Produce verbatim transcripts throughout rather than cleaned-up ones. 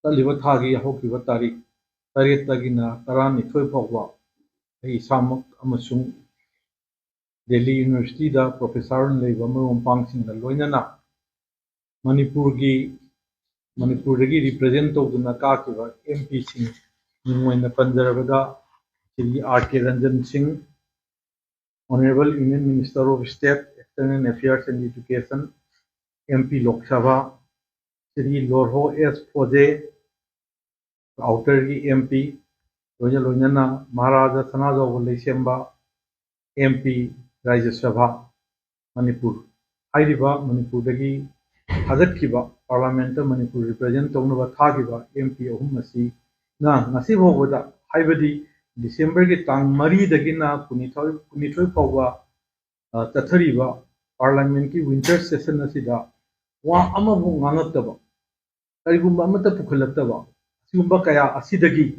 ꯆꯠꯂꯤꯕ ꯊꯥꯒꯤ ꯍꯧꯈꯤꯕ ꯇꯥꯔꯤꯛ ꯇꯔꯦꯠꯇꯒꯤꯅ ꯇꯔꯥꯅꯤꯊꯣꯏ ꯐꯥꯎꯕ ꯑꯩ ꯏꯁꯥꯃꯛ ꯑꯃꯁꯨꯡ ꯗꯦꯜꯂꯤ ꯌꯨꯅꯤꯚꯔꯁꯤꯇꯤꯗ ꯄ꯭ꯔꯣꯐꯦꯁꯥꯔ ꯑꯣꯏꯅ ꯂꯩꯕ ꯃꯔꯨꯞ ꯃꯄꯥꯡꯁꯤꯡꯒ ꯂꯣꯏꯅꯅ ꯃꯅꯤꯄꯨꯔꯒꯤ, ꯃꯅꯤꯄꯨꯔꯗꯒꯤ ꯔꯤꯄ꯭ꯔꯖꯦꯟ ꯇꯧꯗꯨꯅ ꯀꯥꯈꯤꯕ ꯑꯦꯝ ꯄꯤꯁꯤꯡ ꯃꯤꯡ ꯑꯣꯏꯅ ꯄꯟꯖꯔꯕꯗ ꯁ꯭ꯔꯤ ꯑꯥꯔ ꯀꯦ ꯔꯟꯖꯟ ꯁꯤꯡ, Honorable Union Minister of State, External Affairs and Education, M P Lok Sabha, Shri Lorho S Pfoze, ꯑꯥꯎꯇꯔꯒꯤ ꯑꯦꯝ ꯄꯤ, ꯂꯣꯏꯅ ꯂꯣꯏꯅꯅ ꯃꯍꯥꯔꯥꯖꯥ ꯁꯅꯥꯖꯥꯎꯕ ꯂꯩꯁꯦꯝꯕ, ꯑꯦꯝ ꯄꯤ, ꯔꯥꯖ꯭ꯌ ꯁꯚꯥ, ꯃꯅꯤꯄꯨꯔ ꯍꯥꯏꯔꯤꯕ ꯃꯅꯤꯄꯨꯔꯗꯒꯤ ꯊꯥꯒꯠꯈꯤꯕ, ꯄꯥꯔꯂꯥꯃꯦꯟꯠꯇ ꯃꯅꯤꯄꯨꯔ ꯔꯤꯄ꯭ꯔꯖꯦꯟ ꯇꯧꯅꯕ ꯊꯥꯈꯤꯕ ꯑꯦꯝ ꯄꯤ ꯑꯍꯨꯝ ꯑꯁꯤꯅ ꯉꯁꯤ ꯐꯥꯎꯕꯗ, ꯍꯥꯏꯕꯗꯤ ꯗꯤꯁꯦꯝꯕꯔꯒꯤ ꯇꯥꯡ ꯃꯔꯤꯗꯒꯤꯅ ꯀꯨꯟꯅꯤꯊꯣꯏ, ꯀꯨꯟꯅꯤꯊꯣꯏ ꯐꯥꯎꯕ, ꯑ, ꯆꯠꯊꯔꯤꯕ ꯄꯥꯔꯂꯥꯃꯦꯟꯠꯀꯤ ꯋꯤꯟꯇꯔ ꯁꯦꯁꯟ ꯑꯁꯤꯗ ꯋꯥ ꯑꯃꯐꯥꯎ ꯉꯥꯡꯉꯛꯇꯕ, ꯀꯔꯤꯒꯨꯝꯕ ꯑꯃꯠꯇ ꯄꯨꯈꯠꯂꯛꯇꯕ, ꯑꯁꯤꯒꯨꯝꯕ ꯀꯌꯥ ꯑꯁꯤꯗꯒꯤ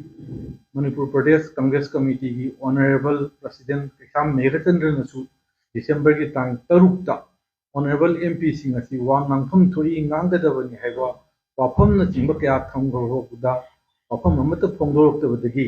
ꯃꯅꯤꯄꯨꯔ ꯄ꯭ꯔꯗꯦꯁ ꯀꯪꯒ꯭ꯔꯦꯁ ꯀꯃꯤꯇꯤꯒꯤ ꯑꯣꯅꯔꯦꯕꯜ ꯄ꯭ꯔꯁꯤꯗꯦꯟꯠ ꯀꯩꯁꯥꯝ ꯃꯦꯘꯆꯟꯗ꯭ꯔꯅꯁꯨ ꯗꯤꯁꯦꯝꯕꯔꯒꯤ ꯇꯥꯡ ꯇꯔꯨꯛꯇ ꯑꯣꯅꯔꯦꯕꯜ ꯑꯦꯝ ꯄꯤꯁꯤꯡ ꯑꯁꯤ ꯋꯥ ꯉꯥꯡꯐꯝ ꯊꯣꯛꯏ, ꯉꯥꯡꯒꯗꯕꯅꯤ ꯍꯥꯏꯕ ꯋꯥꯐꯝꯅꯆꯤꯡꯕ ꯀꯌꯥ ꯊꯝꯈ꯭ꯔꯕꯗ ꯋꯥꯐꯝ ꯑꯃꯠꯇ ꯐꯣꯡꯗꯣꯔꯛꯇꯕꯗꯒꯤ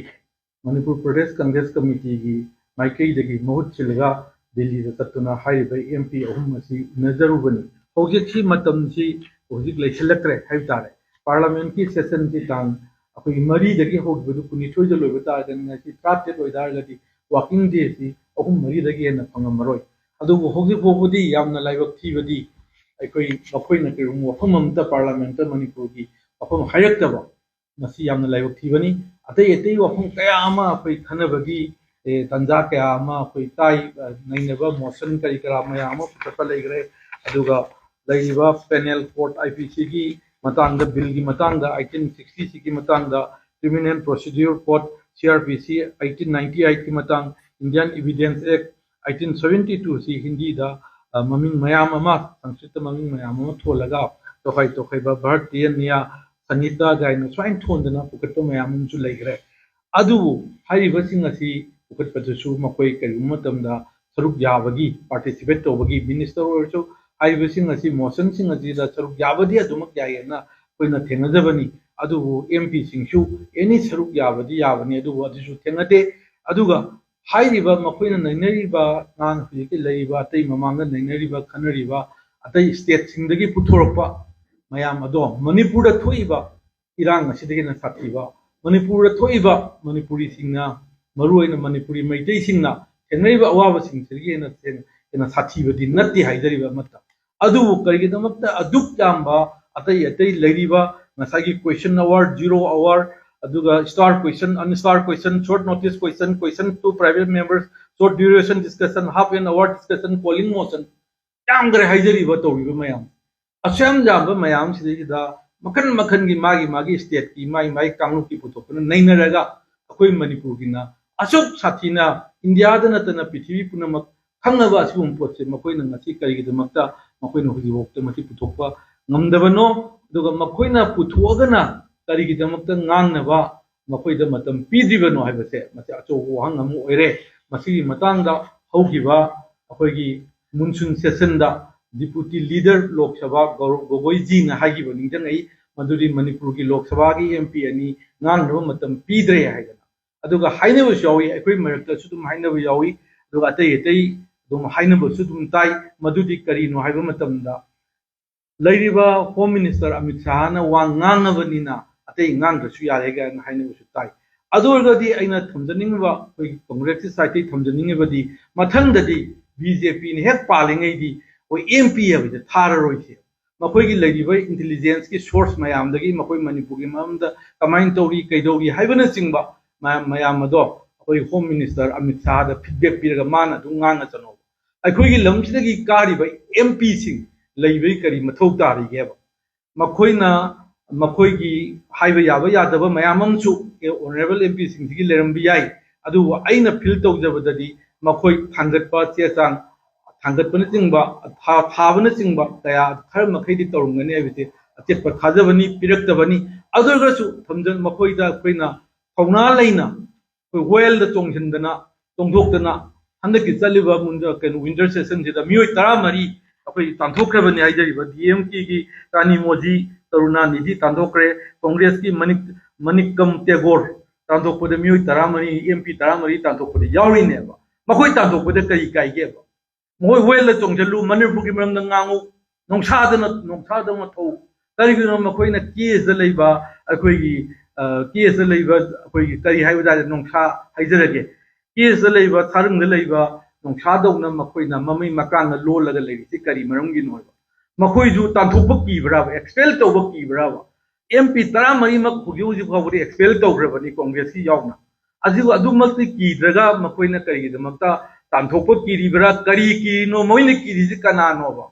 ꯃꯅꯤꯄꯨꯔ ꯄ꯭ꯔꯗꯦꯁ ꯀꯪꯒ꯭ꯔꯦꯁ ꯀꯃꯤꯇꯤꯒꯤ ꯃꯥꯏꯀꯩꯗꯒꯤ ꯃꯍꯨꯠ ꯁꯤꯜꯂꯒ ꯗꯤꯜꯂꯤꯗ ꯆꯠꯇꯨꯅ ꯍꯥꯏꯔꯤꯕ ꯑꯦꯝ ꯄꯤ ꯑꯍꯨꯝ ꯑꯁꯤ ꯎꯅꯖꯔꯨꯕꯅꯤ꯫ ꯍꯧꯖꯤꯛꯁꯤ ꯃꯇꯝꯁꯤ ꯍꯧꯖꯤꯛ ꯂꯩꯁꯤꯜꯂꯛꯇ꯭ꯔꯦ ꯍꯥꯏꯕ ꯇꯥꯔꯦ꯫ ꯄꯥꯔꯂꯥꯃꯦꯟꯠꯀꯤ ꯁꯦꯁꯟꯁꯤ ꯇꯥꯡ ꯑꯩꯈꯣꯏꯒꯤ ꯃꯔꯤꯗꯒꯤ ꯍꯧꯈꯤꯕꯗꯨ ꯀꯨꯟꯅꯤꯊꯣꯏꯗ ꯂꯣꯏꯕ ꯇꯥꯔꯒꯗꯤ ꯉꯁꯤ ꯇꯔꯥꯇꯔꯦꯠ ꯑꯣꯏꯇꯥꯔꯒꯗꯤ ꯋꯥꯀꯤꯡ ꯗꯦꯁꯤ ꯑꯍꯨꯝ ꯃꯔꯤꯗꯒꯤ ꯍꯦꯟꯅ ꯐꯪꯉꯝꯃꯔꯣꯏ꯫ ꯑꯗꯨꯕꯨ ꯍꯧꯖꯤꯛ ꯐꯥꯎꯕꯗꯤ ꯌꯥꯝꯅ ꯂꯥꯏꯕꯛ ꯊꯤꯕꯗꯤ ꯑꯩꯈꯣꯏ, ꯃꯈꯣꯏꯅ ꯀꯔꯤꯒꯨꯝꯕ ꯋꯥꯐꯝ ꯑꯃꯇ ꯄꯥꯔꯂꯥꯃꯦꯟꯠꯇ ꯃꯅꯤꯄꯨꯔꯒꯤ ꯋꯥꯐꯝ ꯍꯥꯏꯔꯛꯇꯕ, ꯃꯁꯤ ꯌꯥꯝꯅ ꯂꯥꯏꯕꯛ ꯊꯤꯕꯅꯤ꯫ ꯑꯇꯩ ꯑꯇꯩ ꯋꯥꯐꯝ ꯀꯌꯥ ꯑꯃ ꯑꯩꯈꯣꯏ ꯈꯟꯅꯕꯒꯤ, ꯑꯦ, ꯇꯥꯟꯖꯥ ꯀꯌꯥ ꯑꯃ ꯑꯩꯈꯣꯏ ꯇꯥꯏ, ꯑ, ꯅꯩꯅꯕ ꯃꯣꯁꯟ ꯀꯔꯤ ꯀꯔꯥ ꯃꯌꯥꯝ ꯑꯃ ꯄꯨꯊꯣꯛꯄ ꯂꯩꯈ꯭ꯔꯦ꯫ ꯑꯗꯨꯒ ꯂꯩꯔꯤꯕ ꯄꯦꯅꯦꯜ ꯀꯣꯗ, ꯑꯥꯏ ꯄꯤ ꯁꯤꯒꯤ ꯃꯇꯥꯡꯗ, ꯕꯤꯜꯒꯤ ꯃꯇꯥꯡꯗ, ꯑꯩꯠꯇꯤꯟ ꯁꯤꯛꯁꯇꯤ ꯁꯤꯒꯤ ꯃꯇꯥꯡꯗ, ꯀ꯭ꯔꯤꯃꯤꯅꯦꯜ ꯄ꯭ꯔꯣꯁꯤꯗ꯭ꯌꯨꯔ ꯀꯣꯗ, C R P C, eighteen ninety ꯑꯩꯠꯀꯤ ꯃꯇꯥꯡ, Indian evidence act, eighteen seventy two ꯁꯤ ꯍꯤꯟꯗꯤꯗ, ꯑ, ꯃꯃꯤꯡ ꯃꯌꯥꯝ ꯑꯃ, ꯁꯪꯁꯀ꯭ꯔꯤꯠꯇ ꯃꯃꯤꯡ ꯃꯌꯥꯝ ꯑꯃ ꯊꯣꯜꯂꯒ, ꯇꯣꯈꯥꯏ ꯇꯣꯈꯥꯏꯕ ꯚꯥꯔꯇꯤꯌ ꯅ꯭ꯌꯥ ꯁꯪꯍꯤꯇꯥ ꯀꯥꯏꯅ ꯁꯨꯃꯥꯏꯅ ꯊꯣꯟꯗꯅ ꯄꯨꯈꯠꯄ ꯃꯌꯥꯝ ꯑꯃꯁꯨ ꯂꯩꯈ꯭ꯔꯦ꯫ ꯑꯗꯨꯕꯨ ꯍꯥꯏꯔꯤꯕꯁꯤꯡ ꯑꯁꯤ ꯄꯨꯈꯠꯄꯗꯁꯨ ꯃꯈꯣꯏ ꯀꯔꯤꯒꯨꯝꯕ ꯃꯇꯝꯗ ꯁꯔꯨꯛ ꯌꯥꯕꯒꯤ, ꯄꯥꯔꯇꯤꯁꯤꯄꯦꯠ ꯇꯧꯕꯒꯤ, ꯃꯤꯅꯤꯁꯇꯔ ꯑꯣꯏꯔꯁꯨ ꯍꯥꯏꯔꯤꯕꯁꯤꯡ ꯑꯁꯤ, ꯃꯣꯁꯟꯁꯤꯡ ꯑꯁꯤꯗ ꯁꯔꯨꯛ ꯌꯥꯕꯗꯤ ꯑꯗꯨꯃꯛ ꯌꯥꯏꯌꯦꯅ ꯑꯩꯈꯣꯏꯅ ꯊꯦꯡꯅꯖꯕꯅꯤ꯫ ꯑꯗꯨꯕꯨ ꯑꯦꯝ ꯄꯤꯁꯤꯡꯁꯨ ꯑꯦꯅꯤ ꯁꯔꯨꯛ ꯌꯥꯕꯗꯤ ꯌꯥꯕꯅꯤ, ꯑꯗꯨꯕꯨ ꯑꯗꯨꯁꯨ ꯊꯦꯡꯅꯗꯦ꯫ ꯑꯗꯨꯒ ꯍꯥꯏꯔꯤꯕ ꯃꯈꯣꯏꯅ ꯅꯩꯅꯔꯤꯕ ꯑꯉꯥꯡ ꯍꯧꯖꯤꯛꯀꯤ ꯂꯩꯔꯤꯕ ꯑꯇꯩ ꯃꯃꯥꯡꯗ ꯅꯩꯅꯔꯤꯕ ꯈꯟꯅꯔꯤꯕ ꯑꯇꯩ ꯁ꯭ꯇꯦꯠꯁꯤꯡꯗꯒꯤ ꯄꯨꯊꯣꯔꯛꯄ ꯃꯌꯥꯝ ꯑꯗꯣ ꯃꯅꯤꯄꯨꯔꯗ ꯊꯣꯛꯏꯕ ꯏꯔꯥꯡ ꯑꯁꯤꯗꯒꯤ ꯍꯦꯟꯅ ꯁꯥꯊꯤꯕ, ꯃꯅꯤꯄꯨꯔꯗ ꯊꯣꯛꯏꯕ ꯃꯅꯤꯄꯨꯔꯤꯁꯤꯡꯅ, ꯃꯔꯨꯑꯣꯏꯅ ꯃꯅꯤꯄꯨꯔꯤ ꯃꯩꯇꯩꯁꯤꯡꯅ ꯊꯦꯡꯅꯔꯤꯕ ꯑꯋꯥꯕꯁꯤꯡꯁꯤꯗꯒꯤ ꯍꯦꯟꯅ ꯍꯦꯟꯅ ꯁꯥꯊꯤꯕꯗꯤ ꯅꯠꯇꯦ ꯍꯥꯏꯖꯔꯤꯕ ꯑꯃꯠꯇ꯫ ꯑꯗꯨꯕꯨ ꯀꯔꯤꯒꯤꯗꯃꯛꯇ ꯑꯗꯨꯛ ꯌꯥꯝꯕ ꯑꯇꯩ ꯑꯇꯩ ꯂꯩꯔꯤꯕ ꯉꯁꯥꯏꯒꯤ question hour, zero hour, ꯑꯗꯨꯒ star question, unstar question, short notice question, question to private members, short duration discussion, half an hour discussion, polling motion ꯌꯥꯝꯈ꯭ꯔꯦ ꯍꯥꯏꯖꯔꯤꯕ ꯇꯧꯔꯤꯕ ꯃꯌꯥꯝ, ꯑꯁꯨꯛ ꯌꯥꯝ ꯌꯥꯝꯕ ꯃꯌꯥꯝꯁꯤꯗꯩꯁꯤꯗ ꯃꯈꯟ ꯃꯈꯟꯒꯤ ꯃꯥꯒꯤ ꯃꯥꯒꯤ ꯁ꯭ꯇꯦꯠꯀꯤ ꯃꯥꯒꯤ ꯃꯥꯒꯤ ꯀꯥꯡꯂꯨꯞꯀꯤ ꯄꯨꯊꯣꯛꯄꯅ ꯅꯩꯅꯔꯒ ꯑꯩꯈꯣꯏ ꯃꯅꯤꯄꯨꯔꯒꯤꯅ ꯑꯁꯨꯛ ꯁꯥꯊꯤꯅ ꯏꯟꯗꯤꯌꯥꯗ ꯅꯠꯇꯅ ꯄ꯭ꯔꯤꯊꯤꯕꯤ ꯄꯨꯝꯅꯃꯛ ꯈꯪꯅꯕ ꯑꯁꯤꯒꯨꯝꯕ ꯄꯣꯠꯁꯦ ꯃꯈꯣꯏꯅ ꯉꯁꯤ ꯀꯔꯤꯒꯤꯗꯃꯛꯇ ꯃꯈꯣꯏꯅ ꯍꯧꯖꯤꯛꯐꯥꯎꯗ ꯃꯁꯤ ꯄꯨꯊꯣꯛꯄ ꯉꯝꯗꯕꯅꯣ? ꯑꯗꯨꯒ ꯃꯈꯣꯏꯅ ꯄꯨꯊꯣꯛꯑꯒꯅ ꯀꯔꯤꯒꯤꯗꯃꯛꯇ ꯉꯥꯡꯅꯕ ꯃꯈꯣꯏꯗ ꯃꯇꯝ ꯄꯤꯗ꯭ꯔꯤꯕꯅꯣ ꯍꯥꯏꯕꯁꯦ ꯃꯁꯤ ꯑꯆꯧꯕ ꯋꯥꯍꯪ ꯑꯃ ꯑꯣꯏꯔꯦ꯫ ꯃꯁꯤꯒꯤ ꯃꯇꯥꯡꯗ ꯍꯧꯈꯤꯕ ꯑꯩꯈꯣꯏꯒꯤ monsoon ꯁꯦꯁꯟꯗ deputy leader Lok Sabha ꯒꯧꯔꯕ ꯒꯣꯒꯣꯏꯖꯤꯅ ꯍꯥꯏꯈꯤꯕ ꯅꯤꯡꯁꯤꯡꯉꯛꯏ, ꯃꯗꯨꯗꯤ ꯃꯅꯤꯄꯨꯔꯒꯤ ꯂꯣꯛ ꯁꯚꯥꯒꯤ ꯑꯦꯝ ꯄꯤ ꯑꯅꯤ ꯉꯥꯡꯅꯕ ꯃꯇꯝ ꯄꯤꯗ꯭ꯔꯦ ꯍꯥꯏꯗꯅ꯫ ꯑꯗꯨꯒ ꯍꯥꯏꯅꯕꯁꯨ ꯌꯥꯎꯏ, ꯑꯩꯈꯣꯏ ꯃꯔꯛꯇꯁꯨ ꯑꯗꯨꯝ ꯍꯥꯏꯅꯕ ꯌꯥꯎꯏ, ꯑꯗꯨꯒ ꯑꯇꯩ ꯑꯇꯩ ꯑꯗꯨꯝ ꯍꯥꯏꯅꯕꯁꯨ ꯑꯗꯨꯝ ꯇꯥꯏ꯫ ꯃꯗꯨꯗꯤ ꯀꯔꯤꯅꯣ ꯍꯥꯏꯕ ꯃꯇꯝꯗ, ꯂꯩꯔꯤꯕ ꯍꯣꯝ ꯃꯤꯅꯤꯁꯇꯔ ꯑꯃꯤꯠ ꯁꯥꯍꯅ ꯋꯥ ꯉꯥꯡꯉꯕꯅꯤꯅ ꯑꯇꯩ ꯉꯥꯡꯗ꯭ꯔꯁꯨ ꯌꯥꯔꯦ ꯀꯥꯏꯅ ꯍꯥꯏꯅꯕꯁꯨ ꯇꯥꯏ꯫ ꯑꯗꯨ ꯑꯣꯏꯔꯒꯗꯤ ꯑꯩꯅ ꯊꯝꯖꯅꯤꯡꯉꯤꯕ, ꯑꯩꯈꯣꯏꯒꯤ ꯀꯪꯒ꯭ꯔꯦꯁꯀꯤ ꯁꯥꯏꯠꯇꯒꯤ ꯊꯝꯖꯅꯤꯡꯉꯤꯕꯗꯤ, ꯃꯊꯪꯗꯗꯤ ꯕꯤ ꯖꯦ ꯄꯤꯅ ꯍꯦꯛ ꯄꯥꯜꯂꯤꯉꯩꯗꯤ ꯑꯩꯈꯣꯏ ꯑꯦꯝ ꯄꯤ ꯍꯥꯏꯕꯁꯦ ꯊꯥꯔꯔꯣꯏꯁꯦ꯫ ꯃꯈꯣꯏꯒꯤ ꯂꯩꯔꯤꯕ ꯏꯟꯇꯦꯂꯤꯖꯦꯟꯁꯀꯤ ꯁꯣꯔꯁ ꯃꯌꯥꯝꯗꯒꯤ ꯃꯈꯣꯏ ꯃꯅꯤꯄꯨꯔꯒꯤ ꯃꯔꯝꯗ ꯀꯃꯥꯏꯅ ꯇꯧꯔꯤ, ꯀꯩꯗꯧꯔꯤ ꯍꯥꯏꯕꯅꯆꯤꯡꯕ ꯃꯌꯥꯝ, ꯃꯌꯥꯝ ꯑꯗꯣ ꯑꯩꯈꯣꯏ ꯍꯣꯝ ꯃꯤꯅꯤꯁꯇꯔ ꯑꯃꯤꯠ ꯁꯥꯍꯗ ꯐꯤꯗꯕꯦꯛ ꯄꯤꯔꯒ ꯃꯥꯅ ꯑꯗꯨꯝ ꯉꯥꯡꯉꯁꯅꯣ꯫ ꯑꯩꯈꯣꯏꯒꯤ ꯂꯝꯁꯤꯗꯒꯤ ꯀꯥꯔꯤꯕ ꯑꯦꯝ ꯄꯤꯁꯤꯡ ꯂꯩꯕꯒꯤ ꯀꯔꯤ ꯃꯊꯧ ꯇꯥꯔꯤꯒꯦꯕ? ꯃꯈꯣꯏꯅ, ꯃꯈꯣꯏꯒꯤ ꯍꯥꯏꯕ ꯌꯥꯕ ꯌꯥꯗꯕ ꯃꯌꯥꯝ ꯑꯃꯁꯨ ꯑꯣꯅꯔꯦꯕꯜ ꯑꯦꯝ ꯄꯤꯁꯤꯡꯁꯤꯒꯤ ꯂꯩꯔꯝꯕ ꯌꯥꯏ, ꯑꯗꯨꯕꯨ ꯑꯩꯅ ꯐꯤꯜ ꯇꯧꯖꯕꯗꯗꯤ ꯃꯈꯣꯏ ꯊꯥꯡꯒꯠꯄ ꯆꯦ ꯆꯥꯡ ꯊꯥꯡꯒꯠꯄꯅꯆꯤꯡꯕ, ꯊꯥ-, ꯊꯥꯕꯅꯆꯤꯡꯕ ꯀꯌꯥ ꯈꯔ ꯃꯈꯩꯗꯤ ꯇꯧꯔꯝꯒꯅꯤ ꯍꯥꯏꯕꯁꯦ ꯑꯆꯦꯠꯄ ꯊꯥꯖꯕꯅꯤ, ꯄꯤꯔꯛꯇꯕꯅꯤ꯫ ꯑꯗꯨ ꯑꯣꯏꯔꯒꯁꯨ ꯊꯝꯖ-, ꯃꯈꯣꯏꯗ ꯑꯩꯈꯣꯏꯅ ꯊꯧꯅꯥ ꯂꯩꯅ ꯑꯩꯈꯣꯏ ꯋꯦꯜꯗ ꯆꯣꯡꯁꯤꯟꯗꯅ, ꯆꯣꯡꯊꯣꯛꯇꯅ ꯍꯟꯗꯛꯀꯤ ꯆꯠꯂꯤꯕ ꯃꯨꯟ-, ꯀꯩꯅꯣ, ꯋꯤꯟꯇꯔ ꯁꯦꯁꯟꯁꯤꯗ ꯃꯤꯑꯣꯏ ꯇꯔꯥꯃꯔꯤ ꯑꯩꯈꯣꯏ ꯇꯥꯟꯊꯣꯛꯈ꯭ꯔꯕꯅꯤ ꯍꯥꯏꯖꯔꯤꯕ ꯗꯤ ꯑꯦꯝ ꯀꯦꯒꯤ ꯔꯥꯅꯤ ꯃꯣꯖꯤ ꯀꯔꯨꯅꯥꯅꯤꯙꯤ ꯇꯥꯟꯊꯣꯛꯈ꯭ꯔꯦ, ꯀꯣꯡꯒ꯭ꯔꯦꯁꯀꯤ ꯃꯅꯤꯛ ꯃꯅꯤꯛꯀꯝ ꯇꯦꯒꯣꯔ ꯇꯥꯟꯊꯣꯛꯄꯗ ꯃꯤꯑꯣꯏ ꯇꯔꯥꯃꯔꯤ, ꯑꯦꯝ ꯄꯤ ꯇꯔꯥꯃꯔꯤ ꯇꯥꯟꯊꯣꯛꯄꯗ ꯌꯥꯎꯔꯤꯅꯦꯕ꯫ ꯃꯈꯣꯏ ꯇꯥꯟꯊꯣꯛꯄꯗ ꯀꯔꯤ ꯀꯥꯏꯒꯦꯕ? ꯃꯈꯣꯏ ꯋꯦꯜꯗ ꯆꯣꯡꯁꯤꯜꯂꯨ, ꯃꯅꯤꯄꯨꯔꯒꯤ ꯃꯔꯝꯗ ꯉꯥꯡꯉꯨ, ꯅꯣꯡꯁꯥꯗꯅ ꯅꯣꯡꯁꯥꯗꯧꯅ ꯊꯧ꯫ ꯀꯔꯤꯒꯤꯅꯣ ꯃꯈꯣꯏꯅ ꯀꯦꯁꯇ ꯂꯩꯕ ꯑꯩꯈꯣꯏꯒꯤ, ꯑ, ꯀꯦꯁꯇ ꯂꯩꯕ ꯑꯩꯈꯣꯏꯒꯤ ꯀꯔꯤ ꯍꯥꯏꯕ ꯇꯥꯔꯦ, ꯅꯣꯡꯁꯥ ꯍꯥꯏꯖꯔꯒꯦ, ꯀꯦꯁꯇ ꯂꯩꯕ, ꯊꯥꯔꯨꯡꯗ ꯂꯩꯕ ꯅꯣꯡꯁꯥꯗꯧꯅ ꯃꯈꯣꯏꯅ ꯃꯃꯩ ꯃꯀꯥꯡꯅ ꯂꯣꯜꯂꯒ ꯂꯩꯔꯤꯁꯤ ꯀꯔꯤ ꯃꯔꯝꯒꯤꯅꯣ ꯍꯥꯏꯕ? ꯃꯈꯣꯏꯁꯨ ꯇꯥꯟꯊꯣꯛꯄ ꯀꯤꯕ꯭ꯔꯥꯕ, ꯑꯦꯛꯁꯄꯦꯜ ꯇꯧꯕ ꯀꯤꯕ꯭ꯔꯥꯕ? ꯑꯦꯝ ꯄꯤ ꯇꯔꯥꯃꯔꯤꯃꯛ ꯍꯧꯖꯤꯛ ꯍꯧꯖꯤꯛ ꯐꯥꯎꯕꯗꯤ ꯑꯦꯛꯁꯄꯦꯜ ꯇꯧꯈ꯭ꯔꯕꯅꯤ ꯀꯣꯡꯒ꯭ꯔꯦꯁꯀꯤ ꯌꯥꯎꯅ꯫ ꯑꯗꯨꯕꯨ ꯑꯗꯨꯃꯛꯇꯤ ꯀꯤꯗ꯭ꯔꯒ ꯃꯈꯣꯏꯅ ꯀꯔꯤꯒꯤꯗꯃꯛꯇ ꯇꯥꯟꯊꯣꯛꯄ ꯀꯤꯔꯤꯕ꯭ꯔꯥ, ꯀꯔꯤ ꯀꯤꯔꯤꯅꯣ, ꯃꯣꯏꯅ ꯀꯤꯔꯤꯁꯤ ꯀꯅꯥꯅꯣꯕ?